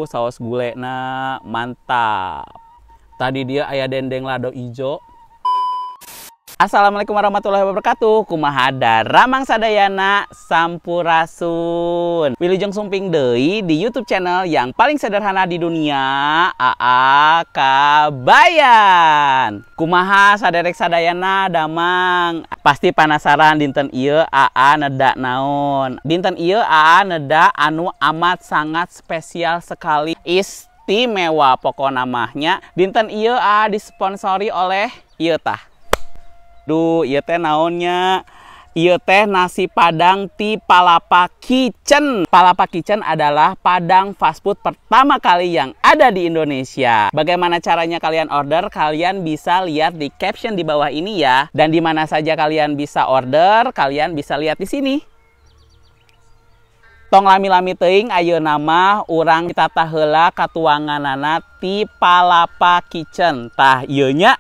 Saus gulena mantap. Tadi dia aya dendeng lado ijo. Assalamualaikum warahmatullahi wabarakatuh. Kumaha daramang sadayana, sampurasun. Wilujeng sumping deui di YouTube channel yang paling sederhana di dunia, AA Kabayan. Kumaha saderek sadayana damang. Pasti penasaran dinten ieu AA nedak naon. Dinten ieu AA nedak anu amat sangat spesial sekali, istimewa pokona mah nya. Dinten ieu AA disponsori oleh ieu tah. Duh, ieu teh naonnya? Ieu teh nasi padang ti Palapa Kitchen. Palapa Kitchen adalah padang fast food pertama kali yang ada di Indonesia. Bagaimana caranya kalian order? Kalian bisa lihat di caption di bawah ini ya. Dan di mana saja kalian bisa order, kalian bisa lihat di sini. Tong lami-lami teuing ayeuna mah urang ditata heula katuanganana ti Palapa Kitchen. Tah ieu nya.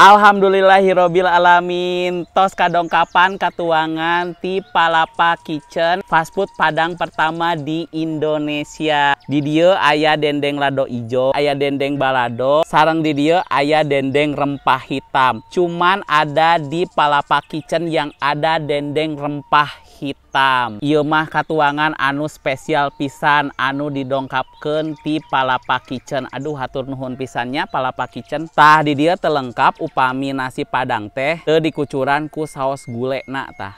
Alhamdulillahirobbil alamin. Tos kadongkapan katuangan ti Palapa Kitchen, fast food padang pertama di Indonesia. Di dieu aya dendeng lado ijo, aya dendeng balado, sareng di dieu aya dendeng rempah hitam. Cuman ada di Palapa Kitchen yang ada dendeng rempah hitam. Ieu mah katuangan anu spesial pisan anu didongkapkeun ti Palapa Kitchen. Aduh, hatur nuhun pisannya Palapa Kitchen. Tah di dieu telengkap upami nasi padang teh teu dikucuran ku saus gulena tah.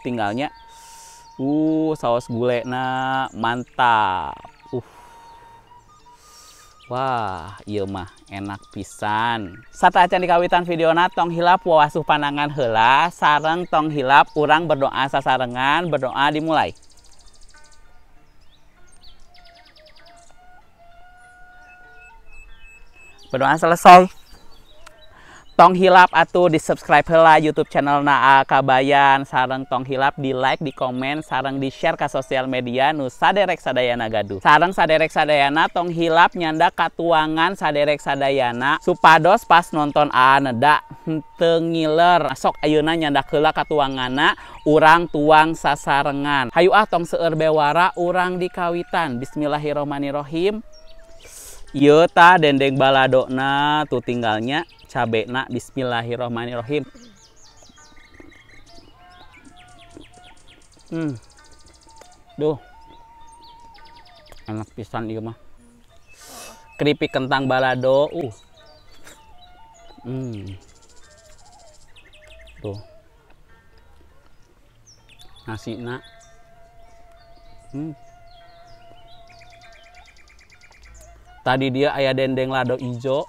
Tinggalnya. Saus gulena mantap. Wah, ieu mah enak pisan. Sateuacan dikawitan videona tong hilap wawasuh panangan heula, sareng tong hilap urang berdoa sasarengan. Berdoa dimulai. Berdoa selesai. Tong hilap atuh di subscribe heula YouTube channel na AA Kabayan, sareng tong hilap di like, di komen, sareng di share ke sosial media nu saderek sadayana gaduh. Sareng saderek sadayana tong hilap nyanda katuangan saderek sadayana supados pas nonton AA nedak henteu ngiler. Sok ayeuna nyandak heula katuanganna, urang tuang sasarengan. Hayu ah tong seueur bewara urang dikawitan. Bismillahirrohmanirrohim. Ieu tah dendeng baladona tuh tinggalnya cabena. Bismillahirrohmanirrohim. Duh, enak pisan ieu mah. Keripik kentang balado. Tuh. Nasina. Tadi dia aya dendeng lado ijo.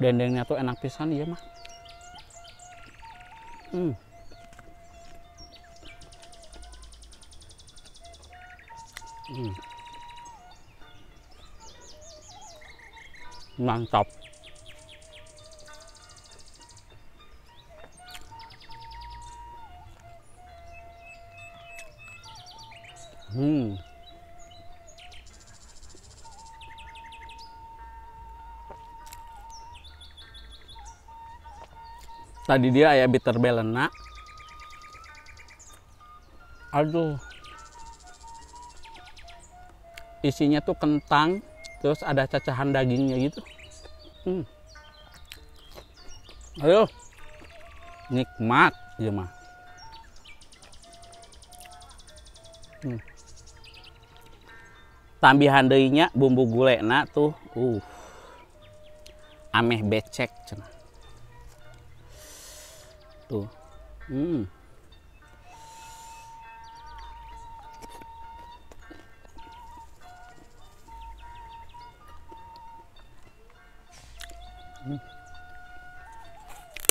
Dendengnya tuh enak pisan ieu mah. Mantap. Tadi dia aya bitter belena. Aduh. Isinya tuh kentang, terus ada cacahan dagingnya gitu. Aduh. Nikmat ieu mah. Tambihan deui nya bumbu gulena tuh. Ameh becek cenah. Tuh.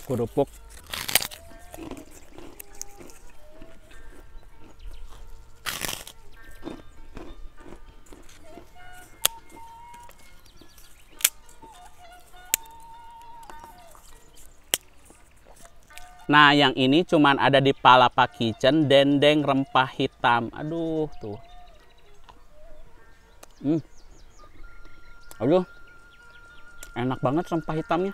Kerupuk. Nah, yang ini cuman ada di Palapa Kitchen, dendeng rempah hitam. Aduh, tuh. Aduh. Enak banget rempah hitamnya.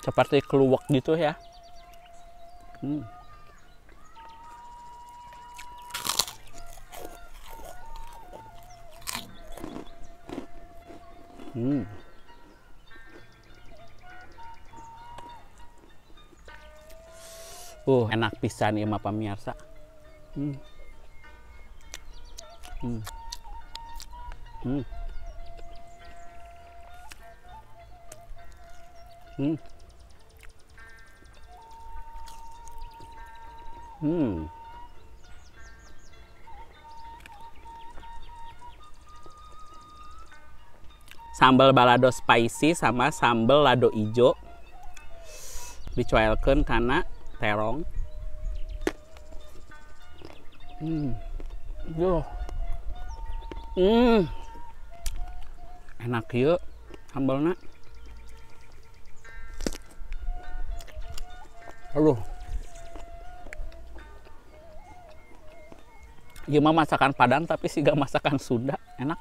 Seperti keluak gitu ya. Enak pisan ieu mah pamirsa. Sambal balado spicy sama sambal lado ijo dicoelkeun kana terong. Duh. Enak ieu sambalna. Aduh. Ieu mah masakan Padang tapi siga masakan Sunda, enak.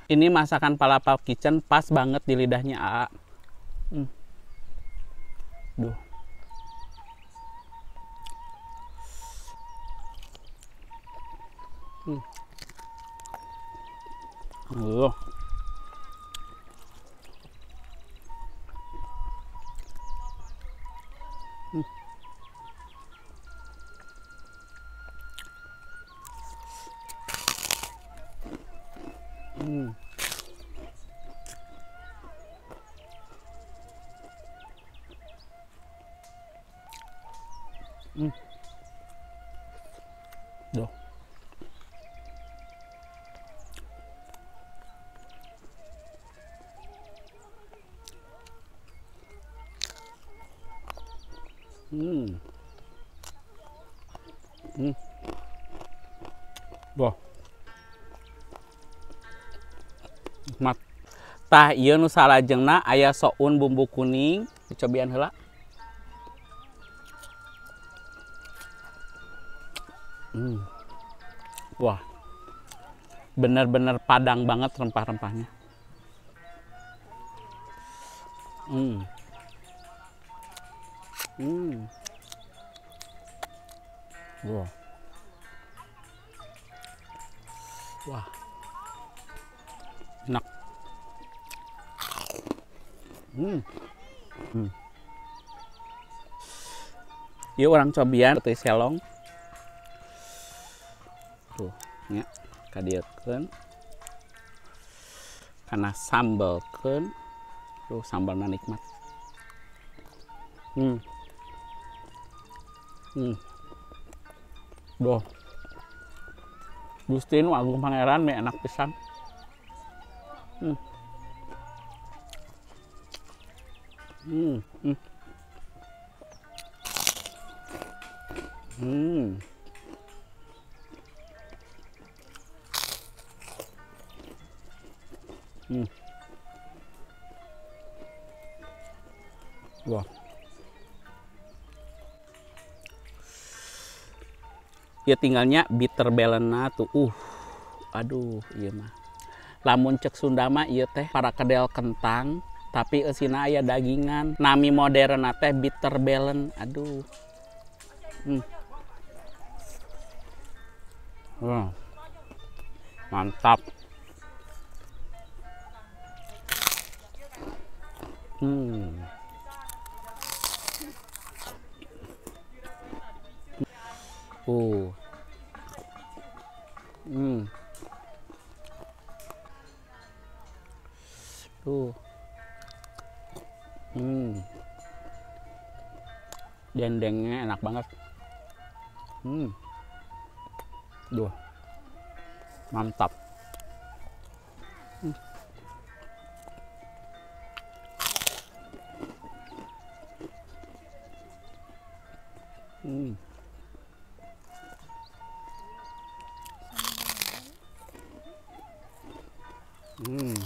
Ini masakan Palapa Kitchen pas banget di lidahnya AA. Duh. Duh. Wah. Nikmat. Tah ieu nu salajengna aya soun bumbu kuning, dicobian heula. Wah. Bener-bener Padang banget rempah-rempahnya. Wah. Wah. Enak. Ieu urang cobian teh selong. Tuh, nya kadieukeun. Kana sambelkeun. Tuh sambalna nikmat. Duh. Gusti nu Agung Pangeran mie enak pisan. Wah. Ya tinggalnya bitterballenna tuh. Aduh, ieu mah. Lamun cek Sunda mah ieu teh parakedel kentang, tapi eusina aya dagingan. Nami modern teh bitterballen. Aduh. Wah. Mantap. Tuh. Dendengnya enak banget. Duh. Mantap. Wow.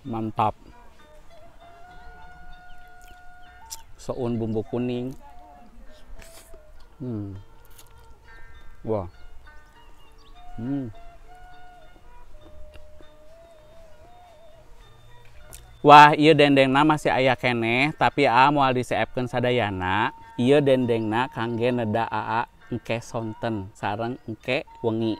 Mantap. Soun bumbu kuning. Wah. Wah, ieu dendengna masih aya keneh, tapi aa moal diseepkeun sadayana. Ieu dendengna kangge neda aa engke sonten sareng engke wengi.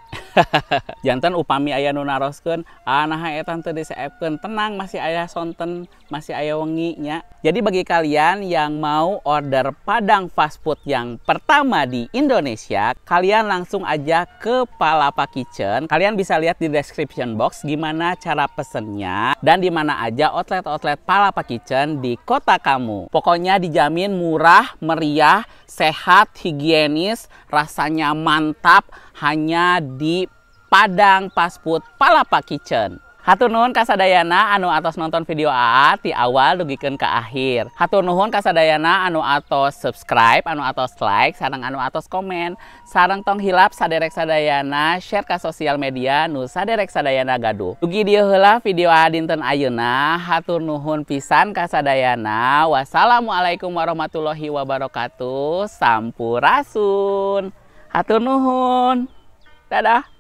Janten upami aya nu naroskeun, naha eta teu diseepkeun, tenang masih aya sonten, masih aya wengi nya. Jadi bagi kalian yang mau order Padang fast food yang pertama di Indonesia, kalian langsung aja ke Palapa Kitchen. Kalian bisa lihat di description box gimana cara pesennya dan di mana aja outlet-outlet Palapa Kitchen di kota kamu. Pokoknya dijamin murah, meriah, sehat, higienis, rasanya mantap, hanya di Padang Fast Food Palapa Kitchen. Hatur nuhun kasadayana anu atos nonton video AA ti awal dugikeun ka akhir. Hatur nuhun kasadayana anu atos subscribe, anu atos like, sareng anu atos komen. Sareng tong hilap saderek sadayana share ka sosial media nu saderek sadayana gaduh. Dugi dieu heula video AA dinten ayeuna. Hatur nuhun pisan kasadayana. Wassalamualaikum warahmatullahi wabarakatuh. Sampurasun. Hatur nuhun. Dadah.